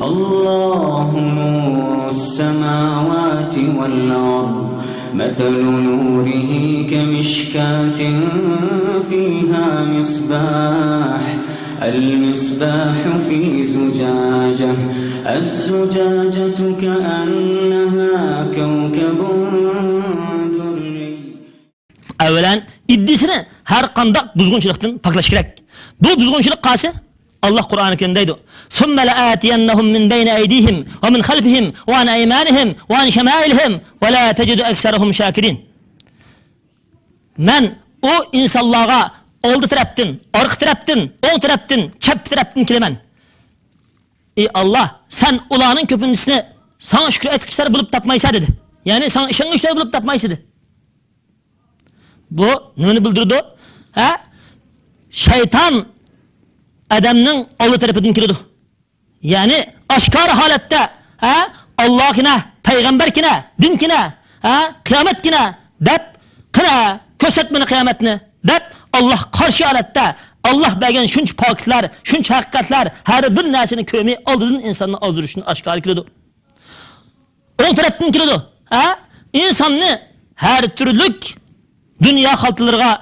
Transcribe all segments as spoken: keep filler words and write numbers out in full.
الله نور السماوات والأرض، مثل نوره كمشكاة فيها مصباح، المصباح في زجاجة، الزجاجة كأنها كوكب دري. ئەۋۋەلەن، ئىدىيىسىنى ھەر قانداق بۇزغۇنچىلىقتىن پاكلاش كېرەك. بۇ بۇزغۇنچىلىق قايسى؟ ئاللاھ قۇرئانى كەرىمدە دەيدۇ: ثم لآتينهم من بين أيديهم ومن خلفهم وعن أيمانهم وعن شمائلهم ولا تجد أكثرهم شاكرين. مەن ئۇ ئىنسانلارغا ئالدى تەرەپتىن، ئارقا تەرەپتىن، ئوڭ تەرەپتىن، چەپ تەرەپتىن كېلىمەن. ئى ئاللاھ، سەن ئۇلارنىڭ كۆپىنچىسىنى ساڭا شۈكۈر ئېيتقۇچىلار بولۇپ تاپمايسەن، دېدى. يەنى ساڭا ئىشەنگۈچىلەر بولۇپ تاپمايسەن، دېدى. بۇ نېمىنى بىلدۈرىدۇ؟ ھە؟ شەيتان ئادەمنىڭ ئالدى تەرىپىدىن كېلىدۇ. يەنى ئاشكارا ھالەتتە، ھە؟ ئاللاھكىنا، پەيغەمبەركىنا، دىنكىنا، ھە؟ قىيامەتكىنا دەپ، قېنى كۆرسەت مانا قىيامەتنى دەپ، ئاللاھقا قارشى ھالەتتە، ئاللاھ بەرگەن شۇنچە پاكىتلار، شۇنچە ھەقىقەتلەر، ھەر بىر نەرسىنى كۆرمەي ئالدىدىن ئىنساننى ئازدۇرۇشتىن ئاشكارا كېلىدۇ. ئوڭ تەرەپتىن كېلىدۇ. ھە؟ ئىنساننى ھەر تۈرلۈك دۇنيا خالتىلىرىغا،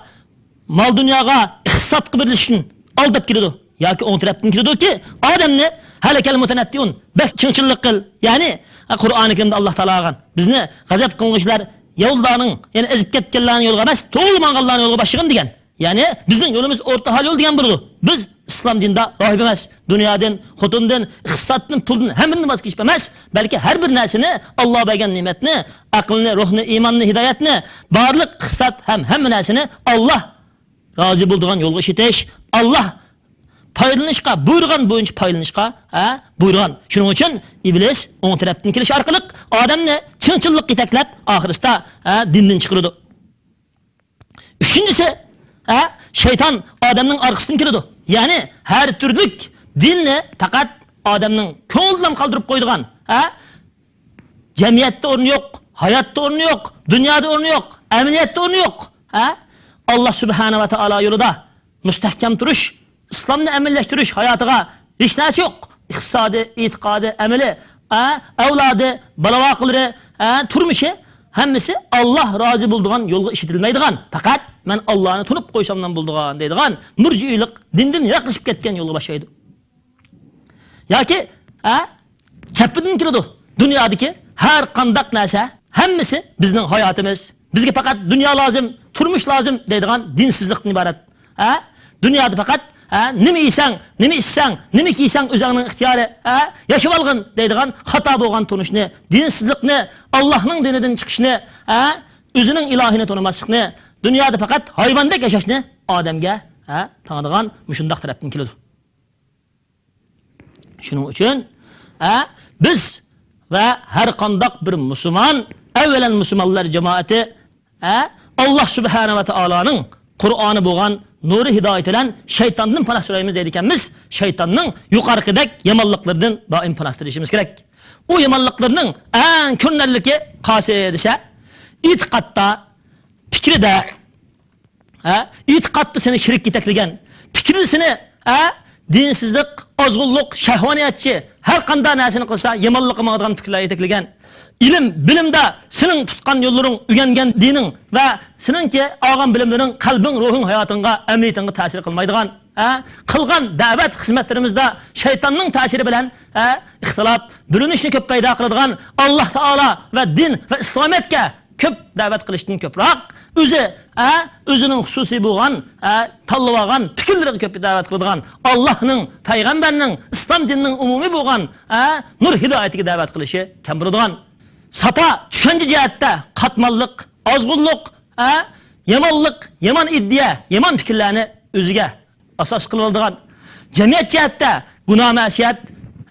مال دۇنياغا، ئىقتىسادقا بېرىلىشتىن ئالداپ كېلىدۇ. ياكى ئوڭ تەرەپتىن كېلىدۇكى، ئادەمنى ھەلەكەل مۇتەنەتتىئۇن، بەك چىڭچىللىق قىل. يەنى، ھە، قۇرئانى كەرىمدە ئاللاھ تائالا قىلغان. بىزنى غەزەپ قىلغۇچىلار يولدارنىڭ، يەنى ئېزىپ كەتكەنلەرنىڭ يولىغا ئەمەس، توغرا ماڭغانلارنىڭ يولىغا باشلىغىن دېگەن. يەنى بىزنىڭ يولىمىز ئورتا ھال يول دېگەن بولىدۇ. بىز ئىسلام دىنىدا راھىب ئەمەس، دۇنيادىن، خوتۇندىن، ئىقتىسادتىن، پۇلدىن، ھەممىدىن ۋاز كېچىپ ئەمەس، بەلكى ھەر بىر نەرسىنى، ئاللاھ بەرگەن نېمەتنى، ئەقىلنى، روھنى، ئىماننى، ھىدايەتنى، بارلىق ئىقتىساد ھەم ھەممە نەرسىنى ئاللاھ رازى بولىدىغان يولغا ئىشلىتىش، ئاللاھ پايدىلىنىشقا بۇيرۇغان بويىچە پايدىلىنىشقا، ھە، بۇيرۇغان. شۇنىڭ ئۈچۈن ئىبلىس ئوڭ تەرەپتىن كېلىش ئارقىلىق ئادەمنى چىڭچىللىققا يېتەكلەپ، ئاخىرسىدا، ھە، دىندىن چىقىرىدۇ. ئۈچىنچىسى، ھە، شەيتان ئادەمنىڭ ئارقىسىدىن كېلىدۇ. يەنى ھەر تۈرلۈك دىننى پەقەت ئادەمنىڭ كۆڭلىدىلا قالدۇرۇپ قويىدىغان، ھە، جەمئىيەتتە ئورنى يوق، ھاياتتا ئورنى يوق، دۇنيادا ئورنى يوق، ئەمەلىيەتتە ئورنى يوق، ھە، ئاللاھ سۇبھانە ۋە تائالا يولىدا مۇستەھكەم تۇرۇش، ئىسلامنى ئەمەلىيلەشتۈرۈش ھاياتىغا ھېچ نەرسە يوق. ئىقتىسادى، ئېتىقادى، ئەمىلى، ئە، ئەۋلادى، بالا-ۋاقىلىرى، ئە، تۇرمۇشى، ھەممىسى ئاللاھ رازى بولىدىغان يولغا ئىشلىتىلمەيدىغان، پەقەت مەن ئاللاھنى تونۇپ قويساملا بولىدىغان دەيدىغان مۇرجىئىلىق دىندىن يىراقلىشىپ كەتكەن يولغا باشلايدۇ. ياكى، ئە، چەپپىدىن كېلىدۇ. دۇنيادىكى ھەر قانداق نەرسە، ھەممىسى بىزنىڭ ھاياتىمىز. بىزگە پەقەت دۇنيا لازىم، تۇرمۇش لازىم دەيدىغان دىنسىزلىقتىن ئىبارەت. ھە؟ دۇنيادا پەقەت، ھە، نېمە يېسەڭ، نېمە ئىچسەڭ، نېمە كىيسەڭ ئۆزۈڭنىڭ ئىختىيارى، ھە؟ ياشىۋالغىن دەيدىغان خاتا بولغان تونۇشنى، دىنسىزلىقنى، ئاللاھنىڭ دىنىدىن چىقىشنى، ھە؟ ئۆزىنىڭ ئىلاھىنى تونۇماسلىقنى، دۇنيادا پەقەت ھايۋاندەك ياشاشنى ئادەمگە، ھە، تاڭىدىغان مۇشۇنداق تەرەپتىن كېلىدۇ. شۇنىڭ ئۈچۈن، ئە، بىز ۋە ھەر قانداق بىر مۇسۇلمان، ئەۋۋەلەن مۇسۇلمانلار جامائىتى، ئە، ئاللاھ سۇبھانە ۋە تائالانىڭ قۇرئانى بولغان نۇرى ھىدايىتى بىلەن شەيتاندىن پاناھ سورايمىز دەيدىكەنمىز. شەيتاننىڭ يۇقىرىقىدەك يامانلىقلىرىدىن دائىم پاناھ تىلىشىمىز كېرەك. ئۇ يامانلىقلىرىنىڭ ئەڭ كۆرۈنەرلىكى قايسى دېسە، ئېتىقادتا، پىكرىدە، ھە؟ ئېتىقادتا سېنى شىرك يېتەكلىگەن، پىكرىدە سېنى، ھە؟ دىنسىزلىق، ئازغۇنلۇق، شەھۋانىيەتچى، ھەر قانداق نەرسىنى قىلسا، يامانلىققا ماڭىدىغان پىكىرلەر يېتەكلىگەن. ئىلىم، بىلىمدە سېنىڭ تۇتقان يوللىرىڭ، ئۆگەنگەن دىنىڭ ۋە سېنىڭكى ئالغان بىلىملىرىڭ قەلبىڭ، روھىڭ، ھاياتىڭغا، ئەمەلىيىتىڭگە تەسىر قىلمايدىغان، ھە؟ قىلغان دەۋەت خىزمەتلىرىمىزدە شەيتاننىڭ تەسىرى بىلەن، ھە؟ ئىختىلاپ، بۆلۈنۈشنى كۆپ پەيدا قىلىدىغان، ئاللاھ تائالا ۋە دىن ۋە ئىسلامىيەتكە كۆپ دەۋەت قىلىشتىن كۆپرەك، ئۆزى، ئە، ئۆزىنىڭ خۇسۇسىي بولغان، ئە، تاللىۋالغان پىكىرلىرىگە كۆپ دەۋەت قىلىدىغان، ئاللاھنىڭ، پەيغەمبەرنىڭ، ئىسلام دىنىنىڭ ئومۇمىي بولغان، ئە، نۇر ھىدايىتىگە دەۋەت قىلىشى كەم بولىدىغان. ساپا چۈشەنچە جەھەتتە قاتماللىق، ئازغۇنلۇق، ئە، يامانلىق، يامان ئىدىيە، يامان پىكىرلەرنى ئۆزىگە ئاساس قىلىۋالىدىغان، جەمئىيەت جەھەتتە گۇناھ-مەسىيەت،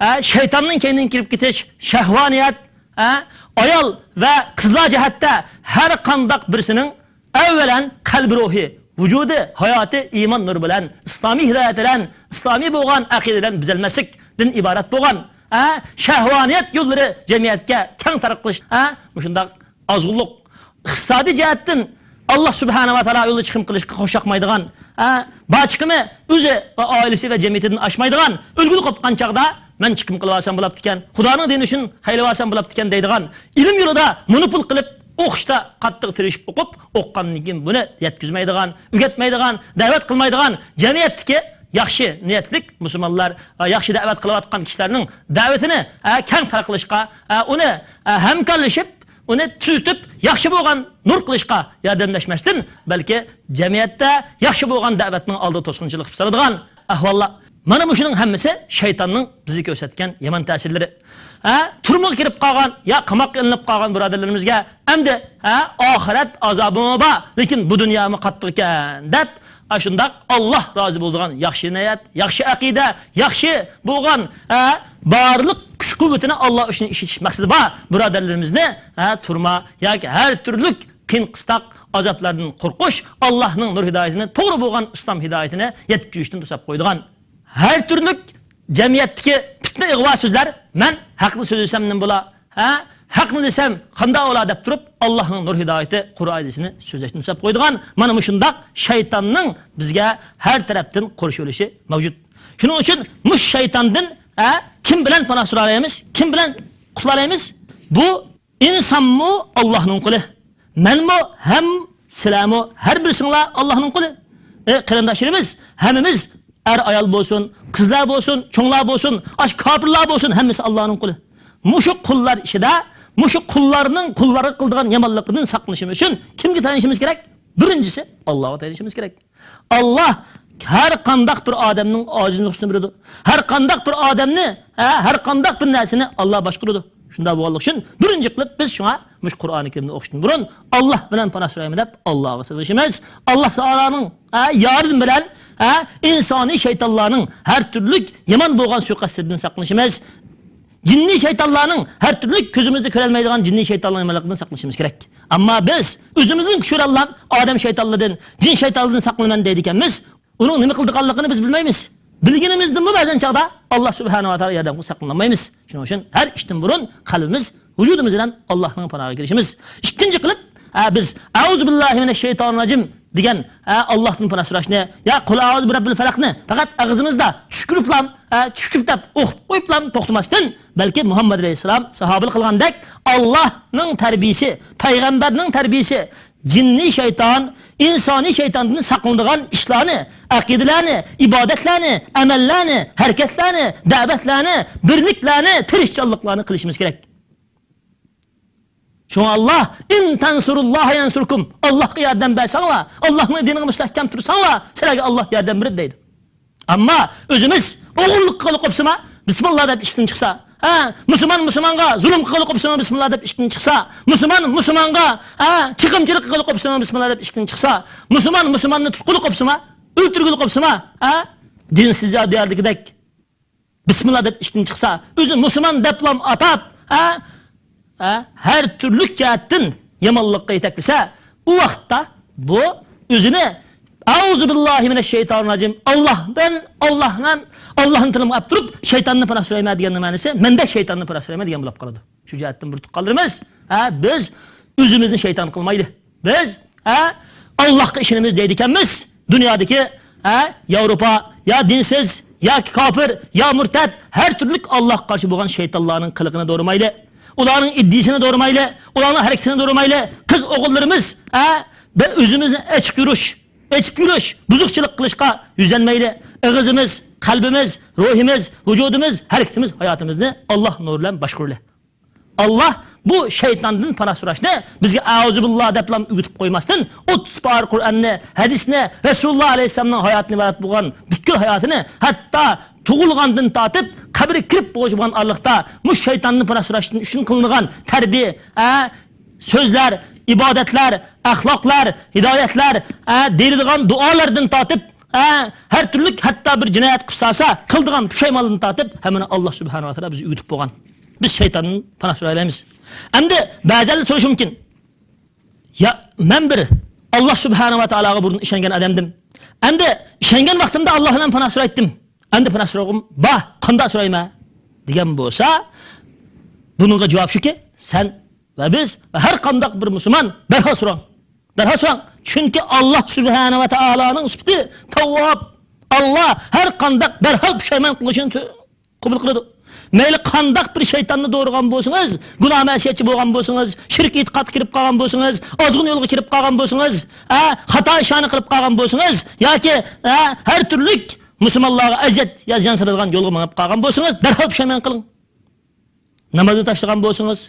ھە، شەيتاننىڭ كەينىدىن كىرىپ كېتىش، شەھۋانىيەت، ھە، ئايال ۋە قىزلار جەھەتتە ھەر قانداق بىرسىنىڭ ئەۋۋەلەن قەلبى روھى، ۋۇجۇدى، ھاياتى ئىمان نۇرى بىلەن، ئىسلامىي ھىدايەت بىلەن، ئىسلامىي بولغان ئەقىدە بىلەن بېزەلمەسلىكتىن ئىبارەت بولغان، ھە، شەھۋانىيەت يوللىرى جەمئىيەتكە كەڭ تارقىلىش، ھە، مۇشۇنداق ئازغۇنلۇق. ئىقتىسادىي جەھەتتىن ئاللاھ سۇبھانەھۇ ۋە تائالا يولىدا چىقىم قىلىشقا خوش ياقمايدىغان، ھە، بار چىقىمى ئۆزى ۋە ئائىلىسى ۋە جەمئىيىتىدىن ئاشمايدىغان، ئۆلگىلى قوپقان چاغدا مەن چىقىم قىلىۋالسام بولاپتىكەن، خۇدانىڭ دىنى ئۈچۈن خەيلىۋالسام بولاپتىكەن دەيدىغان، ئىلىم يولىدا مونوپول قىلىپ، ئوقۇشتا قاتتىق تىرىشىپ ئوقۇپ، ئوقۇغاندىن كېيىن بۇنى يەتكۈزمەيدىغان، ئۆگەتمەيدىغان، دەۋەت قىلمايدىغان جەمئىيەتتىكى ياخشى نىيەتلىك مۇسۇلمانلار، ياخشى دەۋەت قىلىۋاتقان كىشىلەرنىڭ دەۋىتىنى كەڭ تارقىلىشقا، ئۇنى ھەمكارلىشىپ، ئۇنى تۈزىتىپ، ياخشى بولغان نۇر قىلىشقا ياردەملەشمەستىن، بەلكى جەمئىيەتتە ياخشى بولغان دەۋەتنىڭ ئالدىغا توسقۇنچىلىق قىلىپ سالىدىغان ئەھۋاللار. مانا مۇشۇنىڭ ھەممىسى شەيتاننىڭ بىزگە كۆرسەتكەن يامان تەسىرلىرى. ھە، تۈرمىگە كىرىپ قالغان يا قاماققا ئېلىنىپ قالغان بۇرادەرلىرىمىزگە ئەمدى، ھە، ئاخىرەت ئازابىمۇ بار، لېكىن بۇ دۇنيامۇ قاتتىق ئىكەن، دەپ، ئاشۇنداق ئاللا رازى بولىدىغان ياخشى نىيەت، ياخشى ئەقىدە، ياخشى بولغان، ھە، بارلىق كۈچ-قۇۋۋىتىنى ئاللا ئۈچۈن ئىشلىتىش مەقسىتى بار بۇرادەرلىرىمىزنى، ھە، تۈرمە ياكى ھەر تۈرلۈك قىيىن-قىستاق، ئازابلاردىن قورقۇش، ئاللانىڭ نۇر ھىدايىتىنى، توغرا بولغان ئىسلام ھىدايىتىنى يەتكۈزۈشتىن توساپ قويىدىغان، ھەر تۈرلۈك جەمئىيەتتىكى پىتنە، ئىغۋا سۆزلەر، مەن ھەقنى سۆزلىسەم نېمە بولا، ھە؟ ھەقنى دېسەم قانداق بولا دەپ تۇرۇپ، ئاللانىڭ نۇر ھىدايىتى، قۇرئان ھەدىسىنى سۆزلەشتىن توساپ قويىدىغان مانا مۇشۇنداق شەيتاننىڭ بىزگە ھەر تەرەپتىن قورشىۋېلىشى مەۋجۇت. شۇنىڭ ئۈچۈن مۇشۇ شەيتاندىن، ھە، كىم بىلەن پاناھ سورالايمىز؟ كىم بىلەن قۇتۇلالايمىز؟ بۇ ئىنسانمۇ ئاللانىڭ قۇلى. مەنمۇ ھەم سىلەرمۇ ھەر بىرسىڭلار ئاللانىڭ قۇلى. ئەي قېرىنداشلىرىمىز، ھەممىمىز ئەر-ئايال بولسۇن، قىزلار بولسۇن، چوڭلار بولسۇن، ئاشۇ كاپىرلار بولسۇن، ھەممىسى ئاللانىڭ قۇلى. مۇشۇ قۇللار ئىچىدە، مۇشۇ قۇللارنىڭ قۇللارغا قىلىدىغان يامانلىقىدىن ساقلىنىشىمىز ئۈچۈن كىمگە تايىنىشىمىز كېرەك؟ بىرىنچىسى ئاللاغا تايىنىشىمىز كېرەك. ئاللا ھەر قانداق بىر ئادەمنىڭ ئاجىز نۇقسىنى بىلىدۇ. ھەر قانداق بىر ئادەمنى، ھە، ھەر قانداق بىر نەرسىنى ئاللا باشقۇرىدۇ. شۇنداق بولغانلىقى ئۈچۈن بىرىنچى قىلىپ بىز شۇڭا مۇشۇ قۇرئانى كەرىمنى ئوقۇشتىن بۇرۇن، ئاللا بىلەن پاناھ سورايمەن دەپ ئاللاغا سىغىنىشىمىز، ئاللا تائالانىڭ، ھە، ياردىمى بىلەن، ھە، ئىنسانىي شەيتانلارنىڭ ھەر تۈرلۈك يامان بولغان سۇيىقەستلىرىدىن ساقلىنىشىمىز، جىننىي شەيتانلارنىڭ ھەر تۈرلۈك كۆزىمىزدە كۆرەلمەيدىغان جىننىي شەيتانلارنىڭ يامانلىقىدىن ساقلىنىشىمىز كېرەك. ئەمما بىز ئۆزىمىزنىڭ كۈچى بىلەنلا ئادەم شەيتانلىرىدىن، جىن شەيتانلىرىدىن ساقلىنىمەن دەيدىكەنمىز، ئۇنىڭ نېمە قىلىدىغانلىقىنى بىز بىلمەيمىز. بىلگىنىمىزدىنمۇ بەزەن چاغدا ئاللا سۇبھانەھۇ ۋە تائالا ياردەمگە ساقلىنالمايمىز. شۇنىڭ ئۈچۈن ھەر ئىشتىن بۇرۇن قەلبىمىز، ۋۇجۇدىمىز بىلەن ئاللانىڭ پاناھىغا كىرىشىمىز. ئىككىنچى قىلىپ، ھە، بىز ئەئۇزۇ بىللاھى مىنەششەيتانىر راجىم دېگەن، ھە، ئاللاھتىن پاناھ سوراشنى، يا قۇل ئەئۇزۇ بىرەببىل فەلەقنى پەقەت ئېغىزىمىزدا چۈشكۈرۈپلا، ھە، چۈپ چۈپ دەپ ئوقۇپ قويۇپلا توختىماستىن، بەلكى مۇھەممەد ئەلەيھىسسالام ساھابىلەر قىلغاندەك ئاللاھنىڭ تەربىيىسى، پەيغەمبەرنىڭ تەربىيىسى، جىننىي شەيتان، ئىنسانىي شەيتاندىن ساقلىنىدىغان ئىشلارنى، ئەقىدىلەرنى، ئىبادەتلەرنى، ئەمەللەرنى، ھەرىكەتلەرنى، دەۋەتلەرنى، بىرلىكلەرنى، تىرىشچانلىقلارنى قىلىشىمىز كېرەك. شۇڭا ئاللا، «ئىن تەنسۇرۇللاھە يەنسۇركۇم»، ئاللاھقا ياردەم بەرسەڭلار، ئاللاھنىڭ دىنىغا مۇستەھكەم تۇرساڭلار، سىلەرگە ئاللا ياردەم بېرىدۇ دەيدۇ. ئەمما ئۆزىمىز ئوغرىلىق قىلغىلى قوپسىما، بىسمىللا دەپ ئىشىكتىن چىقسا، ھە، مۇسۇلمان مۇسۇلمانغا زۇلۇم قىلغىلى قوپسىما، بىسمىللا دەپ ئىشىكتىن چىقسا، مۇسۇلمان مۇسۇلمانغا، ھە، چېقىمچىلىق قىلغىلى قوپسىما، بىسمىللا دەپ ئىشىكتىن چىقسا، مۇسۇلمان مۇسۇلماننى تۇتقىلى قوپسىما، ئۆلتۈرگىلى قوپسىما، ھە، دىنسىز دىياردىكىدەك بىسمىللا دەپ ئىشىكتىن چىقسا، ئۆزى مۇسۇلمان دەپلام ئاتاپ، ھە؟ ھە؟ ھەر تۈرلۈك جەھەتتىن يامانلىققا يېتەكلىسە، ئۇ ۋاقىتتا بۇ ئۆزىنى «ئەئۇزۇ بىللاھى مىنەششەيتانىر راجىم»، ئاللاھتىن، ئاللاھنىڭ، ئاللاھنى تىلىمغا ئەپ تۇرۇپ، شەيتاننى پاناھ سورايمەن دېگەننىڭ مەنىسى، مەندەك شەيتاننى پاناھ سورايمەن دېگەن بولۇپ قالىدۇ. شۇ جەھەتتىن بىر تۇغقانلىرىمىز، ھە، بىز ئۆزىمىزنى شەيتان قىلمايلى. بىز، ھە، ئاللاھقا ئىشىنىمىز دەيدىكەنمىز. دۇنيادىكى، ھە، ياۋروپا، يا دىنسىز، ياكى كاپىر، يا مۇرتەد، ھەر تۈرلۈك ئاللاھقا قارشى بولغان شەيتانلارنىڭ قىلىقىنى دورىمايلى. ئۇلارنىڭ ئىدىيىسىنى دورىمايلى. ئۇلارنىڭ ھەرىكىتىنى دورىمايلى. قىز ئوغۇللىرىمىز، ھە، بىر ئۆزىمىزنى ئېچىق يۈرۈش، ئېچىپ يۈرۈش، بۇزۇقچىلىق قىلىشقا يۈزلەنمەيلى. ئېغىزىمىز، قەلبىمىز، روھىمىز، ۋۇجۇدىمىز، ھەرىكىتىمىز، ھاياتىمىزنى ئاللاھ نۇرى بىلەن باشقۇرىلى. ئاللاھ بۇ شەيتاندىن پاناھ سوراشنى بىزگە ئەئۇزۇبىللا دەپلا ئۆگىتىپ قويماستىن، ئوتتۇز پارە قۇرئاننى، ھەدىسنى، رەسۇلۇللا ئەلەيھىسسالامنىڭ ھاياتىدىن ئىبارەت بولغان پۈتكۈل ھاياتىنى، ھەتتا تۇغۇلغاندىن تارتىپ قەبرىگە كىرىپ بولغۇچە بولغان ئارىلىقتا مۇشۇ شەيتاندىن پاناھ سوراشتىن ئۈچۈن قىلىنغان تەربىيە، ئە، سۆزلەر، ئىبادەتلەر، ئەخلاقلار، ھىدايەتلەر، ئە، دېيىلىدىغان دۇئالاردىن تارتىپ، ھە، ھەر تۈرلۈك، ھەتتا بىر جىنايەت قىلىپ سالسا، قىلىدىغان پۇشايمانلىقتىن تارتىپ، ھەممىنى ئاللاھ سۇبھانەھۇ ۋە تائالا بىزگە ئۆگىتىپ قويغان. بىز شەيتاندىن پاناھ سورايلايمىز. ئەمدى بەزىلەر سورىشى مۇمكىن، يا، مەن بىر ئاللاھ سۇبھانەھۇ ۋە تائالاغا بۇرۇن ئىشەنگەن ئادەمدىم. ئەمدى ئىشەنگەن ۋاقتىمدا ئاللاھ بىلەن پاناھ سورايتتىم. ئەمدى پاناھ سورىغۇم بار، قانداق سورايمەن؟ دېگەن بولسا، بۇنىڭغا جاۋاب شۇكى، سەن ۋە بىز ۋە ھەر قانداق بىر مۇسۇلمان دەرھال سوراڭ. دەرھال سوراڭ. چۈنكى ئاللاھ سۇبھانەھۇ ۋە تائالانىڭ سۈپىتى تەۋۋاب. ئاللاھ ھەر قانداق دەرھال پۇشايمان قىلىشنى تۆ-، قوبۇل قىلىدۇ. مەيلى قانداق بىر شەيتاننى دورىغان بولسىڭىز، گۇناھ مەسىيەتچى بولغان بولسىڭىز، شىرك ئېتىقادقا كىرىپ قالغان بولسىڭىز، ئازغۇن يولغا كىرىپ قالغان بولسىڭىز، ھە، خاتا ئىشلارنى قىلىپ قالغان بولسىڭىز ياكى، ھە، ھەر تۈرلۈك مۇسۇلمانلارغا ئەزىيەت يا زىيان سالىدىغان يولغا مېڭىپ قالغان بولسىڭىز، دەرھال پۇشايمان قىلىڭ. نامازنى تاشلىغان بولسىڭىز،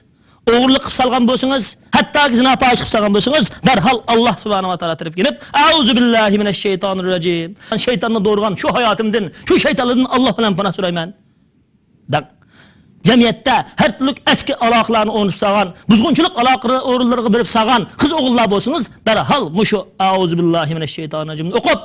ئوغرىلىق قىلىپ سالغان بولسىڭىز، ھەتتاكى زىنا پاھىشە قىلىپ سالغان بولسىڭىز، دەرھال ئاللاھ سۇبھانەھۇ ۋە تائالا تەرەپكە يېنىپ، «ئەئۇزۇ بىللاھى مىنەششەيتانىر راجىم.» شەيتاننى دورىغان شۇ ھاياتىمدىن، شۇ شەيتانلاردىن ئاللاھ بىلەن پاناھ سورايمەن دەڭ. جەمئىيەتتە ھەر تۈرلۈك ئەسكى ئالاقىلارنى ئورنىتىپ سالغان، بۇزغۇنچىلىق ئالاقە ئورۇنلىرىغا بېرىپ سالغان قىز ئوغۇللار بولسىڭىز، دەرھال مۇشۇ «ئەئۇزۇ بىللاھى مىنەششەيتانىر راجىمنى» ئوقۇپ،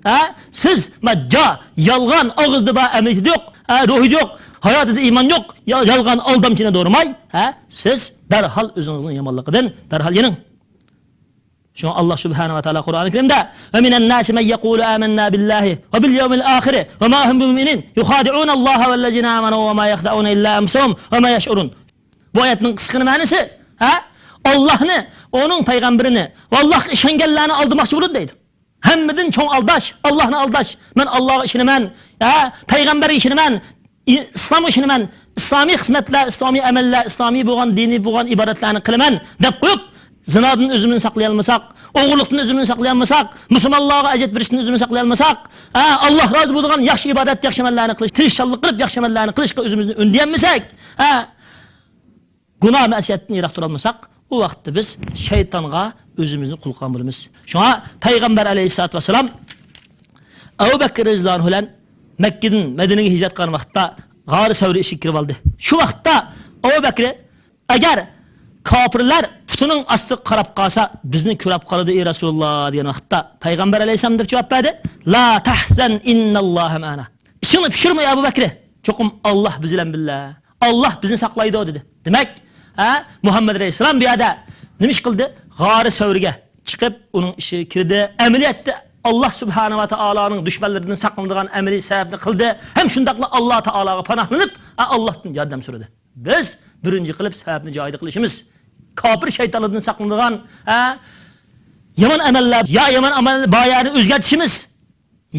ھە، سىز، ما، جا، يالغان، ئاغزىدا بار، ئەمەلىيىتىدە يوق، ھە، روھىدا يوق، ھاياتىدا ئىمان يوق، يا-، يالغان ئالدامچىنى دورىماي، ھە، سىز دەرھال ئۆزىڭىزنىڭ يامانلىقىدىن دەرھال يېنىڭ. شۇڭا ئاللاھ سۇبھانەھۇ ۋە تائالا قۇرئانى كەرىمدە، «ومن الناس من يقول آمنا بالله وباليوم الآخر وما هم بمؤمنين يخادعون الله والذين آمنوا وما يخدعون إلا أنفسهم وما يشعرون.» بۇ ئايەتنىڭ قىسقىچە مەنىسى، ھە، ئاللاھنى، ئۇنىڭ پەيغەمبىرىنى ۋە ئاللاھقا ئىشەنگەنلەرنى ئالدىماقچى بولىدۇ دەيدۇ. ھەممىدىن چوڭ ئالداش، ئاللاھنى ئالداش. مەن ئاللاھقا ئىشىنىمەن، ھە، پەيغەمبەرگە ئىشىنىمەن، ئى-، ئىسلامغا ئىشىنىمەن، ئىسلامىي خىزمەتلەر، ئىسلامىي ئەمەللەر، ئىسلامىي بولغان، دىنىي بولغان ئىبادەتلەرنى قىلىمەن دەپ قويۇپ، زىنادىن ئۆزىمىزنى ساقلىيالمىساق، ئوغرىلىقتىن ئۆزىمىزنى ساقلىيالمىساق، مۇسۇلمانلارغا ئەزىيەت بېرىشتىن ئۆزىمىزنى ساقلىيالمىساق، ھە، ئاللاھ رازى بولىدىغان ياخشى ئىبادەت، ياخشى ئەمەللەرنى قىلىش، تىرىشچانلىق قىلىپ ياخشى ئەمەللەرنى قىلىشقا ئۆزىمىزنى ئۈندىيەلمىسەك، ھە، گۇناھ مەسىيەتتىن يىراق تۇرالمىساق، ئۇ ۋاقىتتا بىز شەيتانغا ئۆزىمىزنى قۇل قىلغان بولىمىز. شۇڭا پەيغەمبەر ئەلەيھىسسالاتۇ ۋەسسالام ئەبۇ بەكرى رەزىياللاھۇ ئەنھۇ بىلەن مەككىدىن مەدىنىگە ھىجرەت قىلغان ۋاقىتتا غارى سەۋرى ئىچىگە كىرىۋالدى. شۇ ۋاقىتتا ئەبۇ بەكرى، ئەگەر كاپىرلار پۇتىنىڭ ئاستىغا قاراپ قالسا، بىزنى كۆرۈپ قالىدۇ، ئەي رەسۇلۇللاھ، دېگەن ۋاقىتتا پەيغەمبەر ئەلەيھىسسالام دەپ جاۋاب بەردى، «لا تەھزەن ئىنناللاھە مەئەنا.» ئىچىڭنى پۇشۇرما، ئەبۇ بەكرى. چوقۇم ئاللاھ بىز بىلەن بىللە. ئاللاھ بىزنى ساقلايدۇ، دېدى. دېمەك، ھە، مۇھەممەد ئەلەيھىسسالام بۇ يەردە نېمە ئىش قىلدى؟ غارى سەۋرگە چىقىپ، ئۇنىڭ ئىچىگە كىردى. ئەمەلىيەتتە ئاللاھ سۇبھانەھۇ ۋە تائالانىڭ دۈشمەنلىرىدىن ساقلىنىدىغان ئەمەلىي سەۋەبنى قىلدى. ھەم شۇنداقلا ئاللاھ تائالاغا پاناھلىنىپ، ھە، ئاللاھتىن ياردەم سورىدى. بىز بىرىنچى قىلىپ سەۋەبنى جايىدا قىلىشىمىز. كاپىر شەيتانلاردىن ساقلىنىدىغان، ھە، يامان ئەمەللەر، يا يامان ئەمەل بار يەرنى ئۆزگەرتىشىمىز.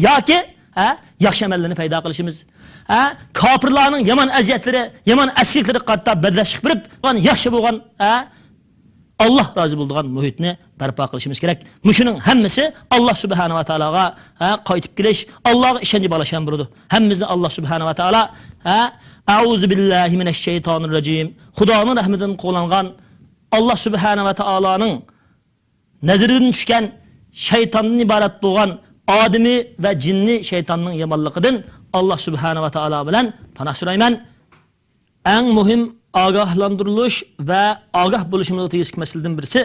ياكى، ھە، ياخشى ئەمەللەرنى پەيدا قىلىشىمىز. ھە، كاپىرلارنىڭ يامان ئەزىيەتلىرى، يامان ئەسكىلىكلىرىگە قارىتا بەرداشلىق بېرىپ، ياخشى بولغان، ھە، ئاللاھ رازى بولىدىغان مۇھىتنى بەرپا قىلىشىمىز كېرەك. مۇشۇنىڭ ھەممىسى ئاللاھ سۇبھانەھۇ ۋە تائالاغا، ھە، قايتىپ كېلىش، ئاللاھقا ئىشەنچ باغلاشقان بولىدۇ. ھەممىمىزنى ئاللاھ سۇبھانەھۇ ۋە تائالا، ھە، «ئەئۇزۇ بىللاھى مىنەششەيتانىر راجىم.» خۇدانىڭ رەھمىتىدىن قوغلانغان، ئاللاھ سۇبھانەھۇ ۋە تائالانىڭ نەزىرىدىن چۈشكەن شەيتاندىن ئىبارەت بولغان ئادىمىي ۋە جىننىي شەيتاننىڭ يامانلىقىدىن ئاللاھ سۇبھانەھۇ ۋە تائالا بىلەن پاناھ سورايمەن. ئەڭ مۇھىم ئاگاھلاندۇرۇلۇش ۋە ئاگاھ بولۇشىمىزغا تېگىشلىك مەسىلىدىن بىرسى،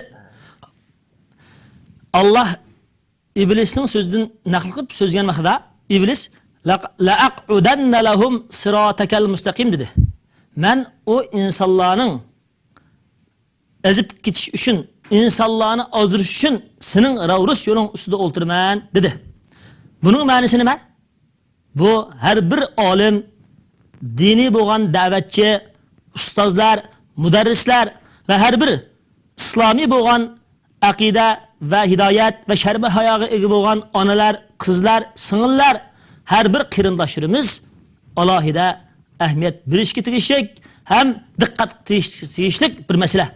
ئاللاھ ئىبلىسنىڭ سۆزىدىن نەقىل قىلىپ سۆزلىگەن ۋاقتىدا، ئىبلىس، «لەق-، لەئەقئۇدەننە لەھۇم سىراتەكەل مۇستەقىم» دېدى. مەن ئۇ ئىنسانلارنىڭ ئېزىپ كېتىش ئۈچۈن، ئىنسانلارنى ئازدۇرۇش ئۈچۈن سېنىڭ راۋرۇس يولۇڭ ئۈستىدە ئولتۇرىمەن، دېدى. بۇنىڭ مەنىسى نېمە؟ بۇ ھەر بىر ئالىم، دىنىي بولغان دەۋەتچى، ئۇستازلار، مۇدەررىسلەر ۋە ھەر بىر ئىسلامىي بولغان ئەقىدە ۋە ھىدايەت ۋە شەرمى ھاياغا ئىگە بولغان ئانىلار، قىزلار، سىڭىللار، ھەر بىر قېرىنداشلىرىمىز ئالاھىدە ئەھمىيەت بېرىشكە تېگىشلىك ھەم دىققەت قىلىش تېگىشلىك بىر مەسىلە.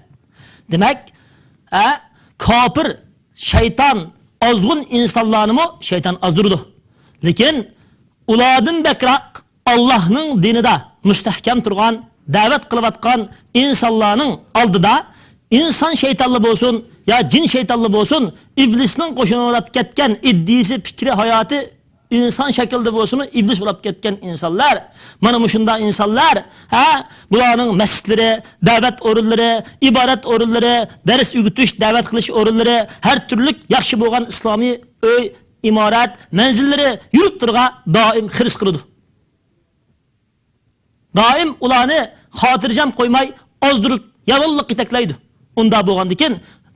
دېمەك، ئە، كاپىر، شەيتان، ئازغۇن ئىنسانلارنىمۇ شەيتان ئازدۇرىدۇ. لېكىن ئۇلاردىن بەكرەك ئاللاھنىڭ دىنىدا مۇستەھكەم تۇرغان، دەۋەت قىلىۋاتقان ئىنسانلارنىڭ ئالدىدا ئىنسان شەيتانلا بولسۇن يا جىن شەيتانلا بولسۇن، ئىبلىسنىڭ قوشۇنى بولاپ كەتكەن، ئىدىيىسى، پىكرى، ھاياتى ئىنسان شەكلىدە بولسىمۇ، ئىبلىس بولاپ كەتكەن ئىنسانلار. مانا مۇشۇنداق ئىنسانلار، ھە، بۇلارنىڭ مەسچىتلىرى، دەۋەت ئورۇنلىرى، ئىبادەت ئورۇنلىرى، دەرس ئۆگىتىش، دەۋەت قىلىش ئورۇنلىرى، ھەر تۈرلۈك ياخشى بولغان ئىسلامىي ئۆي، ئىمارەت، مەنزىللىرى يۇرتلىرىغا دائىم خىرىس قىلىدۇ. دائىم ئۇلارنى خاتىرجەم قويماي، ئازدۇرۇپ، ياۋانلىققا يېتەكلەيدۇ. ئۇنداق بولغاندىكىن،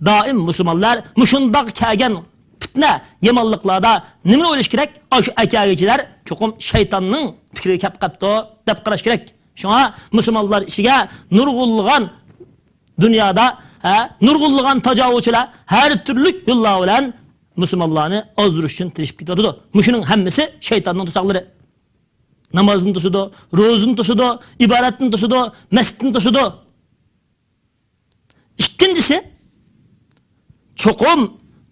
دائىم مۇسۇلمانلار مۇشۇنداق كەلگەن پىتنە، يامانلىقلاردا نېمىنى ئويلاش كېرەك؟ ئاشۇ ئەكەلگۈچىلەر چوقۇم شەيتاننىڭ پىكرىگە كەپ قاپتۇ، دەپ قاراش كېرەك. شۇڭا مۇسۇلمانلار ئىچىگە نۇرغۇنلىغان دۇنيادا، ھە، نۇرغۇنلىغان تاجاۋۇزچىلار ھەر تۈرلۈك يوللار بىلەن مۇسۇلمانلارنى ئازدۇرۇش ئۈچۈن تىرىشىپ كېتىۋاتىدۇ. مۇشۇنىڭ ھەممىسى شەيتاننىڭ تۇزاقلىرى. نامازنى توسىدۇ، روزىنى توسىدۇ، ئىبادەتنى توسىدۇ، مەسچىتنى توسىدۇ. ئىككىنچىسى، چوقۇم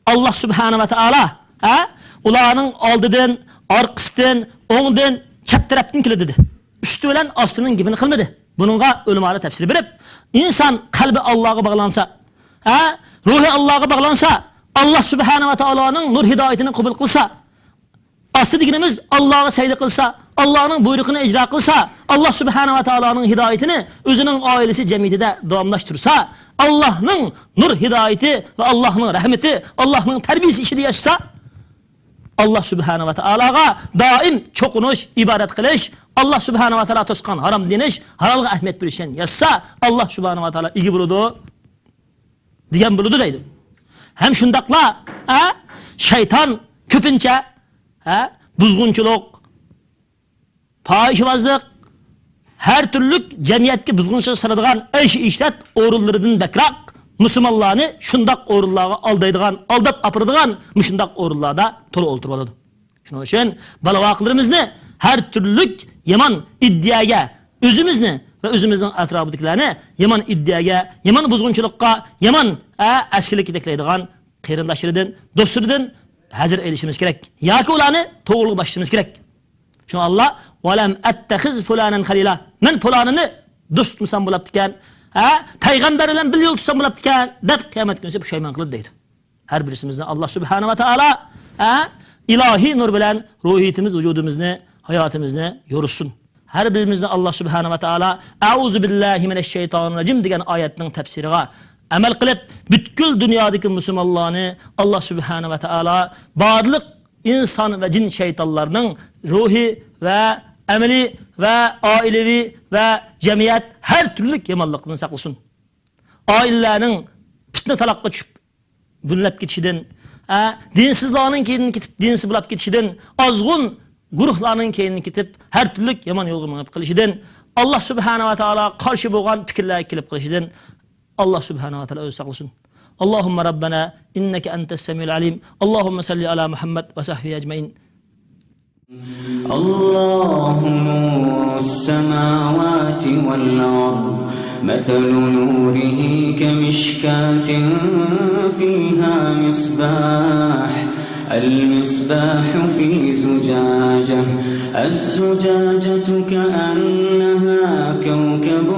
ئاللا سۇبھانە ۋە تائالا، ھە، ئۇلارنىڭ ئالدىدىن، ئارقىسىدىن، ئوڭدىن، چەپ تەرەپتىن كېلىدۇ دېدى. ئۈستى بىلەن ئاستىنىڭ گېپىنى قىلمىدى. بۇنىڭغا ئۆلىمالار تەپسىر بېرىپ، ئىنسان قەلبى ئاللاغا باغلانسا، ھە، روھى ئاللاغا باغلانسا، ئاللا سۇبھانە ۋە تائالانىڭ نۇر ھىدايىتىنى قوبۇل قىلسا، ئاستى دېگىنىمىز ئاللاغا سەجدە قىلسا، ئاللانىڭ بۇيرۇقىنى ئىجرا قىلسا، ئاللا سۇبھانە ۋە تائالانىڭ ھىدايىتىنى ئۆزىنىڭ ئائىلىسى جەمئىيىتىدە داۋاملاشتۇرسا، ئاللانىڭ نۇر ھىدايىتى ۋە ئاللانىڭ رەھمىتى، ئاللانىڭ تەربىيىسى ئىچىدە ياشىسا، ئاللا سۇبھانە ۋە تائالاغا دائىم چوقۇنۇش، ئىبادەت قىلىش، ئاللا سۇبھانە ۋە تائالا توسقان ھارام دېيىش، ھالالغا ئەھمىيەت بېرىشنى ياشىسا، ئاللا سۇبھانە ۋە تائالا ئىگە بولىدۇ دېگەن بولىدۇ دەيدۇ. ھەم شۇنداقلا، ھە، شەيتان كۆپىنچە، ھە، بۇزغۇنچىلىق، پاھىشىۋازلىق، ھەر تۈرلۈك جەمئىيەتكە بۇزغۇنچىلىق سالىدىغان ئەيش-ئىشرەت ئورۇنلىرىدىن بەكرەك مۇسۇلمانلارنى شۇنداق ئورۇنلارغا ئالدايدىغان، ئالداپ ئاپىرىدىغان مۇشۇنداق ئورۇنلاردا تولا ئولتۇرۇۋالىدۇ. شۇنىڭ ئۈچۈن بالا-ۋاقىلىرىمىزنى ھەر تۈرلۈك يامان ئىدىيەگە ئۆزىمىزنى ۋە ئۆزىمىزنىڭ ئەتراپىدىكىلەرنى يامان ئىدىيەگە، يامان بۇزغۇنچىلىققا، يامان، ئە، ئەسكىلىك يېتەكلەيدىغان قېرىنداشلىرىدىن، دوستلىرىدىن ھەزەر ئېلىشىمىز كېرەك. ياكى ئۇلارنى توغرىلىققا باشلىشىمىز كېرەك. شۇڭا ئاللا، «ۋەلەم ئەتتەخىز فۇلانەن خەلىلا»، مەن پۇلانىنى دوست تۇتمىسام بولاپتىكەن، ھە، پەيغەمبەر بىلەن بىر يول تۇتسام بولاپتىكەن، دەپ قىيامەت كۈنىسى پۇشايمان قىلىدۇ دەيدۇ. ھەر بىرسىمىزنى ئاللا سۇبھانە ۋە تائالا، ھە، ئىلاھىي نۇر بىلەن روھىيىتىمىز، ۋۇجۇدىمىزنى، ھاياتىمىزنى يورۇتسۇن. ھەر بىرىمىزنى ئاللا سۇبھانە ۋە تائالا «ئەئۇزۇ بىللاھى مىنەششەيتانىررەجىم» دېگەن ئايەتنىڭ تەپسىرىغا ئەمەل قىلىپ، پۈتكۈل دۇنيادىكى مۇسۇلمانلارنى ئاللا سۇبھانە ۋە تائالا بارلىق ئىنسان ۋە جىن شەيتانلارنىڭ روھى ۋە ئەمەلىي ۋە ئائىلىۋى ۋە جەمئىيەت ھەر تۈرلۈك يامانلىقتىن ساقلىسۇن. ئائىلىلەرنىڭ پىتنە تالاققا چۈشۈپ، بۆلۈنۈپ كېتىشىدىن، ئە، دىنسىزلارنىڭ كەينىدىن كېتىپ، دىنسىز بولاپ كېتىشىدىن، ئازغۇن گۇرۇھلارنىڭ كەينىدىن كېتىپ، ھەر تۈرلۈك يامان يولغا مېڭىپ قېلىشىدىن، ئاللا سۇبھانە ۋە تائالا قارشى بولغان پىكىرلەرگە كېلىپ قېلىشىدىن ئاللا سۇبھانە ۋە تائالا ئۆزى ساقلىسۇن. اللهم ربنا إنك أنت السميع العليم. اللهم صل على محمد وصحبه أجمعين. الله نور السماوات والأرض، مثل نوره كمشكاة فيها مصباح، المصباح في زجاجة، الزجاجة كأنها كوكب